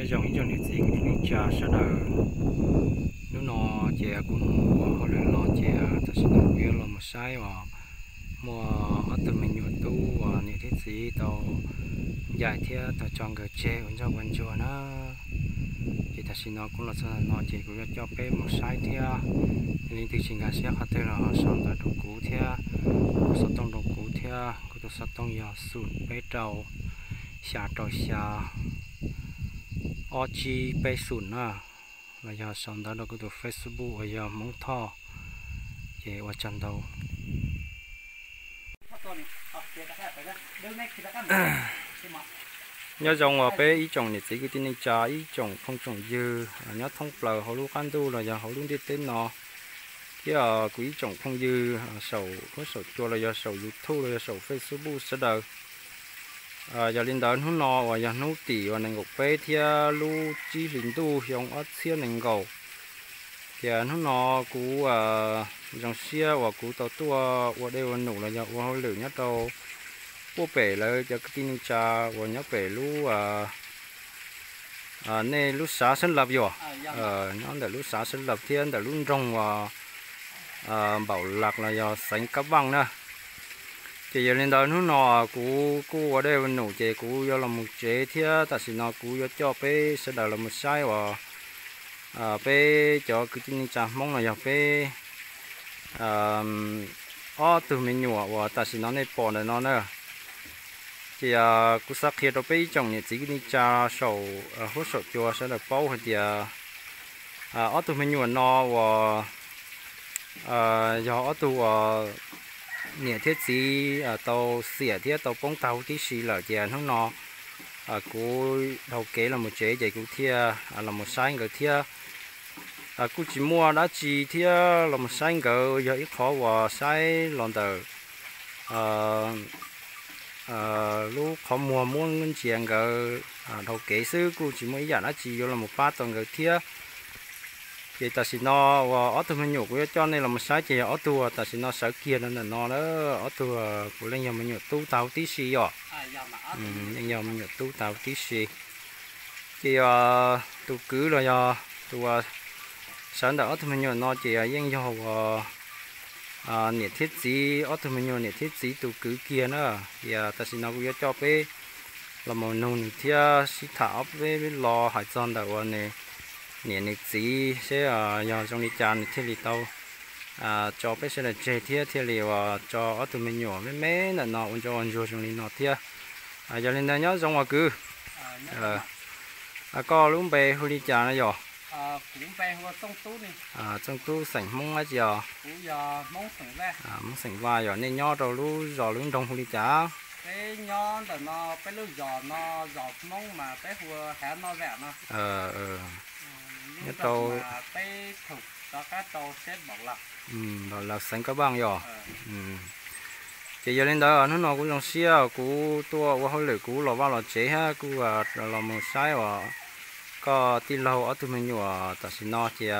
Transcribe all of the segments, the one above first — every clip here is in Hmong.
Nyob zoo ib tsoom niam txiv kwv tij neej tsa sawv daws, hnub no ces kuv mus ua hauj lwm los ces tam sim no kuv yuav los mus saib uas muaj ob tug me nyuam tub uas niam thiab txiv tau ncaim thiab tau tso nkawd tseg ua ntsoj ua ntsuag na. Ces tam sim no kuv los txog ntawm no ces kuv yuav coj peb mus saib thiab. Yog leej twg tsis nkag siab qhov twg los ho sau ntawv rau kuv thiab, kuv xov tooj rau kuv thiab, kuv tus xov tooj yog xoom peb rau xya rau xya ob tsib peb xoom na, los yog sau ntawv rau kuv tus Facebook uas yog Hmoob Thoj. Ces ua tsaug ntau. Nyob zoo uas peb ib tsoom niam txiv kwv tij neej tsa, ib tsoom phooj tsoom ywg nyob thoob plaws hauv lub qab ntuj los yog hauv lub ntiaj teb no, thiab kuv ib tsoom phooj ywg saum huab saum cua los yog saum YouTube los yog saum Facebook sawv daws. Yog li ntawd hnub no uas yog hnub tim uas nees nkaum peb thiab lub tsib hlis ntuj xyoo ob txhiab nees nkaum, ces hnub no kuv zoo siab uas kuv tau tuaj ua dej ua num los yog ua hauj lwm nyob rau puag pem lawv cov kwv tij neej tsa uas nyob pem lub, nej lub xav Sab Laj yom, nyob ntawm lub xav Sab Laj thiab ntawm lub nroog uas Npaum Laj los yog Xeev Kab Vaj na. Ces yog li ntawd hnub no kuv kuj ua dej ua num ces kuv yuav los mus tsev thiab tam sim no kuv yuav coj peb sawv daws los mus saib uas peb cov kwv tij neej tsa Hmoob no yog peb ob tug me nyuam uas tam sim no nej pom ntawm no na. Ces kuv xav qhia rau peb ib tsoom niam txiv kwv tij neej tsa saum huab saum cua sawv daws paub hais tias ob tug me nyuam no uas yog ob tug uas niam thiab txiv tau xiam thiab tau poob tag huv tib si lawm ces hnub no kuv dhau kev los mus tsev ces kuv thiaj los mus saib nkawd thiab. Kuj tsis muaj dab tsi thiab los mus saib nkawd yog ib qhov uas saib los ntawm lub qhov muag muab ntsia nkawd dhau kev xwb, kuj tsis muaj ib yam dab tsi yuav los mus pab tau nkawd thiab. Ces tam sim no uas ob tug me nyuam kuv yuav coj nej los mus saib ces yog ob tug tam sim no sawv kiag rau ntawm no na, ob tug puav leej yog me nyuam tub tag huv tib si yom. Yeej yog me nyuam tub tag huv tib si. Ces tus kwv los yog tus uas sawv ntawm ob tug me nyuam no ces yeej yog uas niam thiab txiv, ob tug me nyuam niam thiab txiv tus kwv kiag na. Ces tam sim no kuv yuav coj peb los mus nug nws thiab sib tham ob peb lo hais txog ntawm uas nws niam nws txiv seb yog zoo li cas nws thiaj li tau tso peb sawv daws tseg thiab thiaj li uas tso ob tug me nyuam me me ntawm no ua ntsoj ua ntsuag zoo li no thiab. Yog li ntawd nyob zoo uas kwv, koj lub npe hu li cas no yom? Txooj Tub xeem Hmoob dab tsi os? Hmoob xeem Vaj yom, nej nyob rau lub zos lub nroog hu li cas? Nyob rau Npaum Laj xeev Kab Vaj yom. Ces yog li ntawd hnub no kuv zoo siab kuv tuaj ua hauj lwm kuv los vaj los tsev thiab kuj los mus saib uas koj tij laug ob tug me nyuam tam sim no ces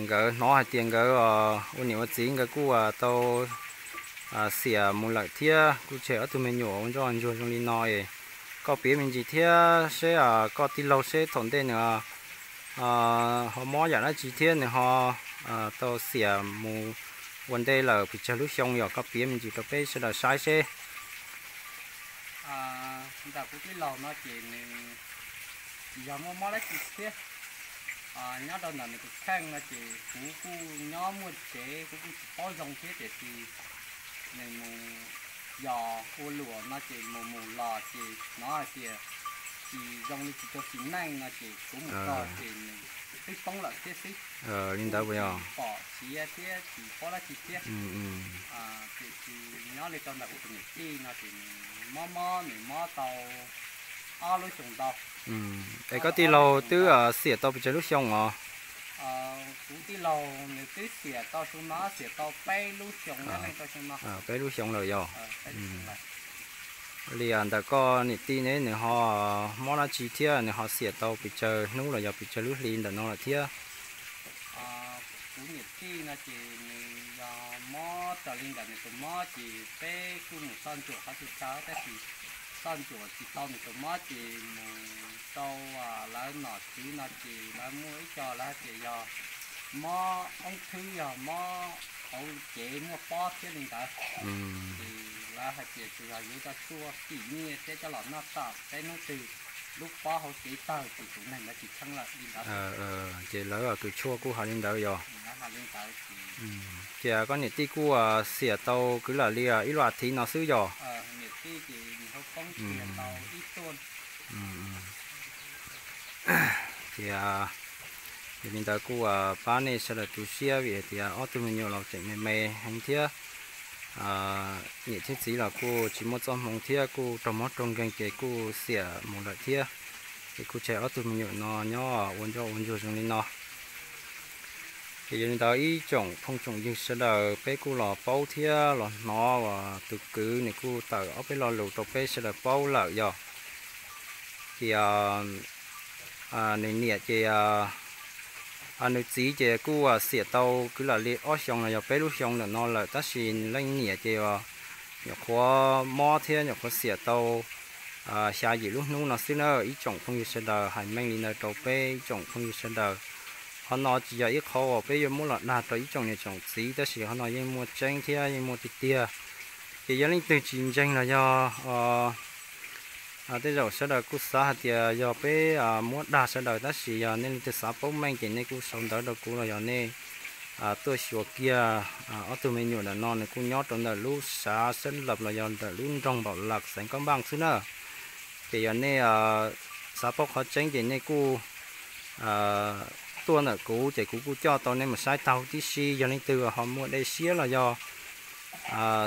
nkawd hnov hais tias nkawd ua niam ua txiv nkawd kuj tau xiam mus lawm thiab kuj tseg ob tug me nyuam ua ntsoj ntsuag zoo li no es koj piav me ntsis thiab seb koj tij laug seb thaum ntej nws ho mob yam dab tsi thiab nws ho tau xiam mus ua ntej lawm pes tsawg lub xyoo yom, koj piav me ntsis rau peb sawv daws saib seb. Ntawm kuv tij laug no ces nws tsis yog muaj mob dab tsi thiab. Nyob rau ntawm nws tus kheej no ces kuv kuj nyob muaj tsev kuv kuj tsis paub zoo thiab tiam sis nws mus yos ua luam no ces mus mus los ces hnov hais tias tsis zoo li tsis tau tsis neej no ces kuv mus txog ces nws twb poob lawm thiab xwb. Li ntawd pom siav thiab tsis paub dab tsi thiab. Tiam sis nyob li rau ntawm kuv tus niam tij no ces nws mob mob nws mob tau ob lub xyoo ntau. Es koj tij laug twb xiam tau pes tsawg lub xyoo os? Kuv tij laug nws twb xiam tau xyoo no xiam tau peb lub xyoo, peb lub xyoo lawm yog. Li ntawm koj niam tij ne nws ho mob dab tsi thiab nws ho xiam tau pes tsawg hnub los yog pes tsawg lub hli ntawm no lawm thiab? Kuv niam tij no ces nws yog mob raws li ntawm nws tus mob ces peb kuj mus txog ntsuam qhov twg tau tab sis toj ntsuam tsis tau nws tus mob ces mus rau lawv nom tswv no ces lawv muaj ib co lawv hais tias yog mob oob thwb, yog mob hauv cev muaj pob thiab li ntawd. Ces lawv hais tias tsuas yog yuav coj tshuaj kim nyiaj thiab coj los noj txaj peb hnub twg lub pob hauv cev tawg ces tus neeg ntawd tsis txheeb lawm li ntawd. Ces lawv kws tshuaj kuj hais li ntawd yog. Ces koj niam tij kuj xiam tau kwv lam li ib lub as thiv no xwb yog. Ces yog li ntawd kuj pab nej sawv daws tu siab vim hais tias ob tug me nyuam los tseem me me heev thiab. Niam thiab txiv los kuj tsis muaj txoj hmoo thiab kuj raug mob raug nkeeg ces kuj xiam mus lawm thiab. Ces kuj tseg ob tug me nyuam no nyob ua ncauj ua ntsug zoo li no. Ces yog li ntawd ib tsoom phooj tsoom ywg sawv daws peb kuj los paub thiab los hnov uas tus kwv nws kuj tawm ob peb lo lus rau peb sawv daws paub lawm yog. Ces nws niam ces nws txiv ces kuj xiam tau kwv lam li ob xyoos los yog peb lub xyoo ntawm no lawm tab sis leej niam ces nyuam qhuav mob thiab nyuam qhuav xiam tau xya yim lub hnub no xwb na. Ib tsoom phooj ywg sawv daws hais meej li ntawd rau peb ib tsoom phooj ywg sawv daws. Qhov no tsis yog ib qhov uas peb yuav muab los dag rau ib tsoom niam tsoom txiv tab sis qhov no yeej muaj tseeb thiab yeej muaj tiag tiag. Ces yog leej twg tsis ntseeg los yog tej zaum sawv daws kuj xav hais tias yog peb muab dag sawv daws tab sis yog nej leej twg xav paub meej ces nej kuj sau ntawv rau kuv los yog nej tuaj xyuas kiag ob tug me nyuam ntawm no nws kuj nyob rau ntawm lub sav Xeeb Lawm los yog ntawm lub nroog Npaum Lawm xeev Kab Npaaj xwb na. Ces yog nej xav paub qhov tseeb ces nej kuj tuaj ntawm kuv ces kuv kuj coj tau nej mus saib tau tib si. Yog leej twg ho muaj dej siab los yog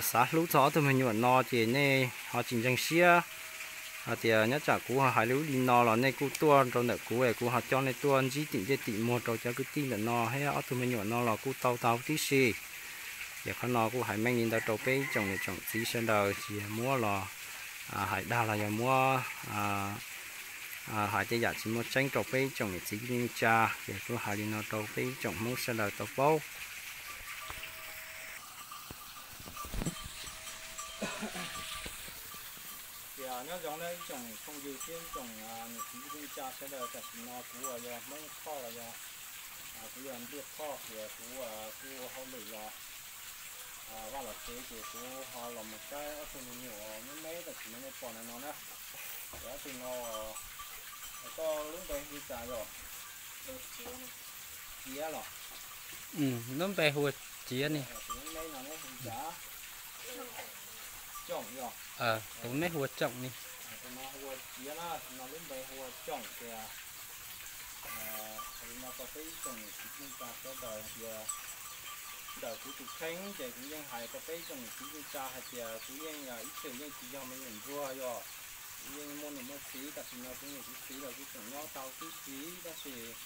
xav hlub txog ob tug me nyuam no ces nej ho tsis ntseeg siab hais tias nyob tsam kuv ho hais lus li no los nej kuj tuaj rau ntawm kuv es kuv ho coj nej tuaj ntsib tim ntsej tim muag rau cov kwv tij ntawm no thiab ob tug me nyuam no los kuj tau tau tib si. Ces qhov no kuj hais meej li ntawd rau peb ib tsoom niam tsoom txiv sawv daws tsis yog muab los hais dag los yog muab hais tej yam tsis muaj tseeb rau peb ib tsoom niam txiv kwv tij neej tsa. Ces kuj hais li no rau peb ib tsoom Hmoob sawv daws tau paub. Ces nyob zoo na ib tsoom phooj ywg thiab ib tsoom niam txiv kwv tij neej tsa sawv daws, tam sim no kuv uas yog Hmoob Thoj los yog kuv yog Npliaj Thoj ces kuv kuj ua hauj lwm los vaj los tsev ces kuv ho los mus saib ob tug me nyuam me me tam sim no nej pom ntawm no na. Ces ob tug no, koj lub npe hu cas yom? Ciav los? Lub npe hu ua Ciav ne. Tus me me no neb hu cas? Coom yog? Tus me me hu ua Coom ne. Tus no hu ua Ciav na, tus no lub npe hu ua Coom ces li no rau peb ib tsoom niam txiv kwv tij neej tsa sawv daws tias ntawm kuv tus kheej ces kuv yeej hais rau peb ib tsoom niam txiv kwv tij neej tsa hais tias kuv yeej ib txwm yeej tsis yog me nyuam ntsuag yog, kuv yeej muaj niam muaj txiv, tam sim no kuv niam kuv txiv los kuv tseem nyob tau tib si tab sis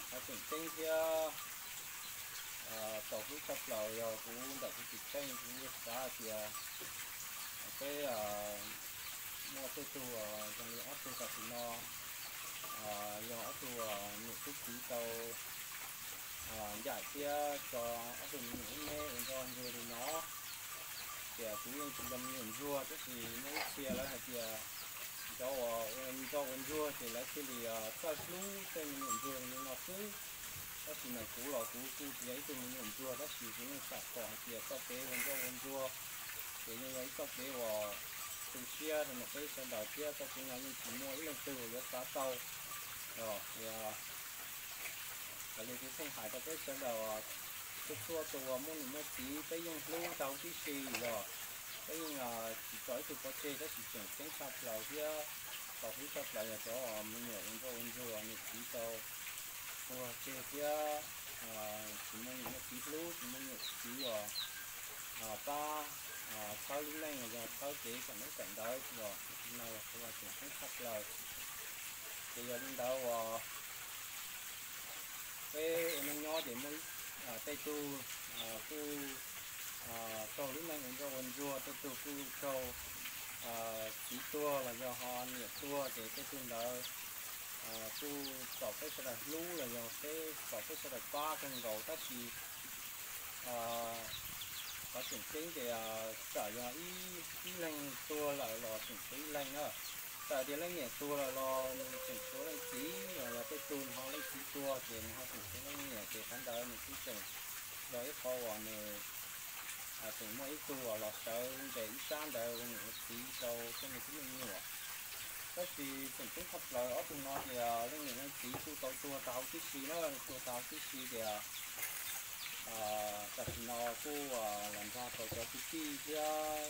qhov tseem ceeb thiab txaus hlub tshaj plaws yog kuv ntawm kuv tus kheej kuv xav hais tias peb muaj tej tug zoo li ob tug tam sim no yog ob tug niam tub txiv tau ncaim thiab tso ob tug me nyuam ub neb ua ntsuag ntsuag li no. Ces kuv yeej tsis yog me nyuam ntsuag tab sis muaj ib txhia lawv hais tias cov uas ua ntsuag ua ntsuag ces lawv thiaj li txawj hlub tej me nyuam ntsuag li no xwb. Tab sis mas kuv los kuv kuj tsis yog ib tug me nyuam ntsuag tab sis kuv yeej xam pom hais tias txoj kev ua ntsuag ua ntsuag ces yeej yog ib txoj kev uas tu siab rau ntawm peb sawv daws thiab txoj kev no yeej tsis muaj ib leej twg uas yuav xav tau. Raws li kuv pheej hais rau peb sawv daws, txhua txhua tus uas muaj niam muaj txiv peb yeej hlub tau tib si los peb yeej tsis tso ib tug pov tseg tab sis tseem ceeb tshaj plaws thiab txaus hlub tshaj plaws yog cov me nyuam ua ntsuag ua ntsuag niam txiv tau tuag tseg thiab tsis muaj niam muaj txiv hlub tsis muaj niam txiv uas pab txhawb lub neej los yog txhawb kev kawm hnub kawm ntawv los no los kuv tseem ceeb tshaj plaws. Ces yog li ntawd uas peb ua neej nyob ces muaj tej tug kuj raug lub neej ua ntsuag ua ntsuag, tej tug kuj raug txiv tuag los yog ho niam tuag ces tej tug ntawd kuj txaus peb sawv daws hlub los yog peb txaus peb sawv daws pab kawg nkaus tab sis Qhov tseem ceeb ces txawm yog ib, ib leeg tuag lawm los tseem tshuav ib leeg na. Txawm tias leej niam tuag lawm los nws tseem tshuav leej txiv, los yog tej tug ho leej txiv tuag ces nws ho tseem tshuav leej niam, ces qhov ntawd nws kuj tseem yog ib qho uas nws tseem muaj ib tug uas los sawv ntes ib sab ntawd ua niam ua txiv rau tej me tub me nyuam. Tab sis tseem ceeb tshaj plaws ob tug no tias leej niam leej txiv kuj tau tuag tag huv tib si na, tuag tag huv tib si tias tam sim no kuj los nrog rau cov kwv tij thiab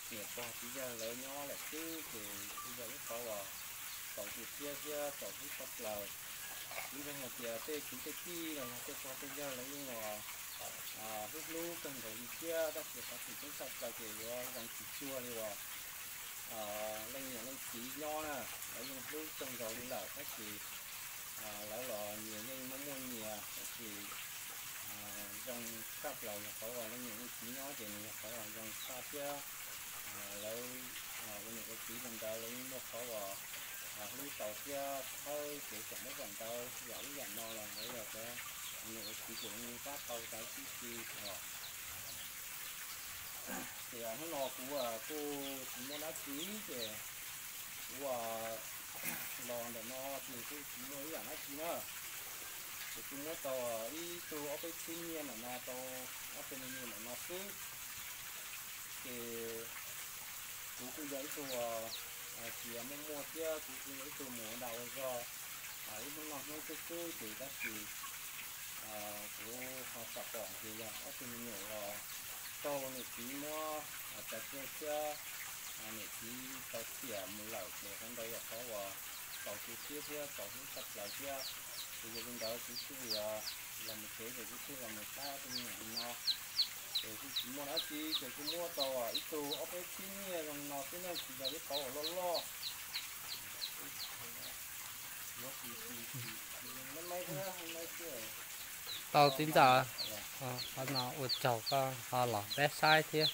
niam pog txiv yawg lawv nyob lawm xwb, ces kuj yog ib qhov uas txaus tu siab thiab txaus hlub tshaj plaws. Kuv ntseeg hais tias tej kwv tej tij los yog tej pog tej yawg lawv yeej uas hlub hlub kawg nkaus li thiab, tab sis qhov tseem ceeb tshaj plaws ces yuav zoo tsis cuag li uas leej niam leej txiv nyob na, lawv yeej hlub kawg nkaus li lawm tab sis lawv los nyias yeej muaj muaj nyias, tab sis zoo tshaj plaws yog qhov uas leej niam leej txiv nyob ces nws yog qhov uas zoo tshaj thiab lawv ua niam ua txiv li ntawd lawv yeej muaj qhov uas hlub tau thiab txhawb kev txom mob txom ntawd yam ub yam no los lawv yog cov ua niam ua txiv ces yeej pab tau tau tib si os. Ces hnub no kuv kuj tsis muaj dab tsi ces kuv los ntawm no ces kuj tsis muaj ib yam dab tsi na. Ces kuj muab tau ib tug ob peb txhiab nyiaj ntawm no rau ob tug me nyuam ntawm no xwb. Ces kuv kuj yog ib tug tsis muaj muaj thiab kuv kuj yog ib tug mus ua dag ua zog ib hnub noj hnub xwb xwb ces tab sis kuv ho xam pom tias yog ob tug me nyuam los raug niam txiv muab tso tseg thiab niam txiv tau xiam mus lawm ces qhov ntawd yog qhov uas txaus tu siab thiab txaus hlub tshaj plaws thiab. Ces yog li ntawd kuv thiaj li los mus tsev ces kuv thiaj los mus pab ob tug me nyuam li no. Ces kuj tsis muaj dab tsi ces kuj muab tau ib tug ob peb txhiab nyiaj zoo li no xwb na, tsis yog ib qhov uas loj loj. Tau txiv ntxawm, qhov no ua tsaug koj ho los peb saib thiab.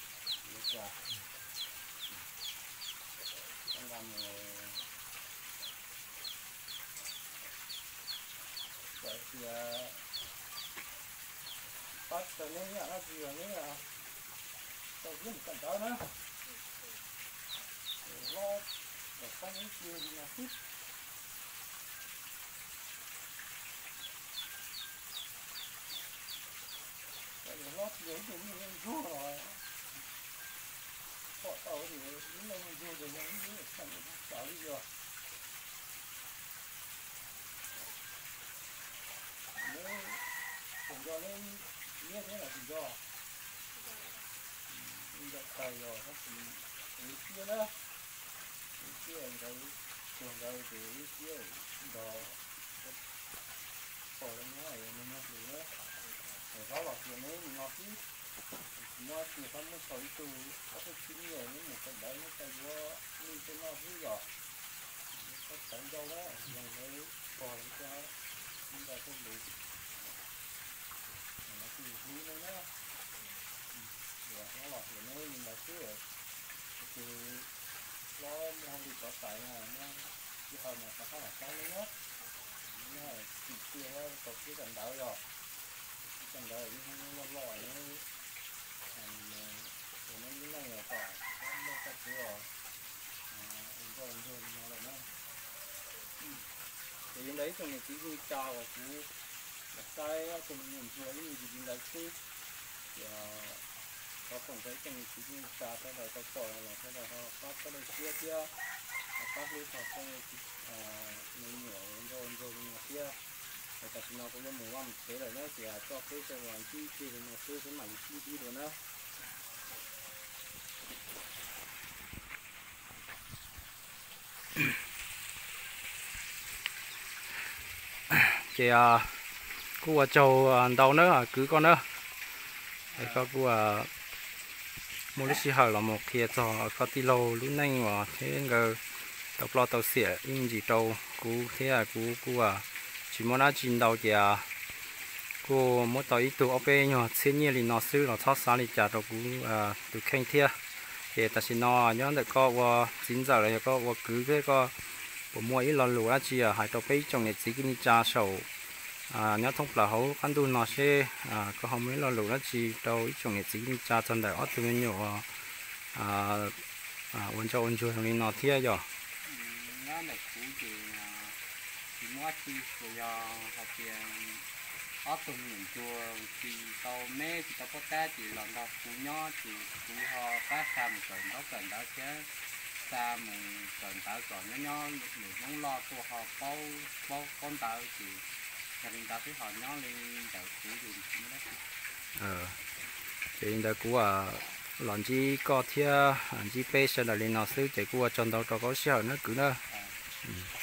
Pab tau neb yam dab tsi los neb tau thiab mus kawm ntawv na. Hlob, pab neb cia li no xwb. Hlob tsis yog ib tug neeg ntsuag los pom tau tias ib leeg ntsuag ces yog ib tug txawj li yog. Neb tseem nco neb niam thiab los tsis nco? Nco tshaj yog tab sis wb siab na, wb siab nkawd, tsuag nkawd ces wb siab nrog pog lawv nyob es nws mloog lus na. Es hlob los tias neb mus no xwb, tsis muaj dab tsi, hlob muab tau ib tug ob peb txhiab nyiaj neb mus kawm ntawv neb tau yuav li tej noj xwb yog. Koj tawv ncauj na, zoo lawv pog lawv cov ntawd tej lus, lawv kuj hlub neb na. Hlob los tias neb li ntawd xwb, tab sis hlob muaj hauj lwm txaus tais no, sij hawm mas rov qab los saib neb na. Neb tsim txiaj tau siab kawm ntawv yog, siab kawm ntawv yeej loj loj neb, ces neb lub neej los kom muaj txoj kev ua nkauj ua nraug li no lawm na. Ces yog ntawm ib tsoom niam txiv kwv tij neej tsa uas kuv los saib ob tug me nyuam ntsuag ib me ntsis li ntawd xwb. Ces thov foom rau ib tsoom niam txiv kwv tij neej tsa sawv daws tau pom los sawv daws ho pab txhawb lub siab thiab, ho pab hlub txog tej me nyuam ua nkauj ua nraug li no thiab. Ces tam sim no kuv yuav mus vaj mus tsev lawm na, ces txoj peb sawv daws ntsib kiag li no xwb, peb mam li sib ntsib dua na. Ces kuj ua tsaug ntau na kwv koj na, es koj kuj muaj lub sij hawm los mus qhia txog koj tij laug lub neej uas thiab nkawd tau ploj tau xiam ib me ntsis rau kuv thiab, kuv kuj tsis muaj dab tsi ntau ces kuj muab tau ib tug ob peb nyuag txhiab nyiaj li no xwb los txhob xav li cas rau kuv tus kheej thiab. Ces tam sim no nyob ntawm koj ua txiv ntxawm los yog koj ua kwv thiab, koj puas muaj ib lo lus dab tsi hais rau peb ib tsoom niam txiv kwv tij neej tsa saum Nyob thoob plaws hauv qab ntuj no seb koj ho muaj ib lo lus dab tsi rau ib tsoom niam txiv kwv tij neej tsa txog ntawm ob tug me nyuam uas ua ntsuag ua ntsuag zoo li no thiab yog? Nyob ntawm kuv ces tsis muaj dab tsi, tsuas yog hais tias ob tug me nyuam ntsuag tsis tau me tsis tau paub tab ces los nrog kuv nyob ces kuv ho pab xa mus kawm ntaub kawm ntawv thiab, xa mus kawm ntawv kom nyob nyob lwm hnub loj tuaj ho paub paub ntawv ces yog li ntawd xwb, ho nyob li ntawm kuv ces tsis muaj dab tsi. Ces li ntawd kuv los ntsib koj thiab ntsib peb sawv daws li no xwb ces kuj ua tsaug ntau rau koj lub sij hawm nawb kwv nawb.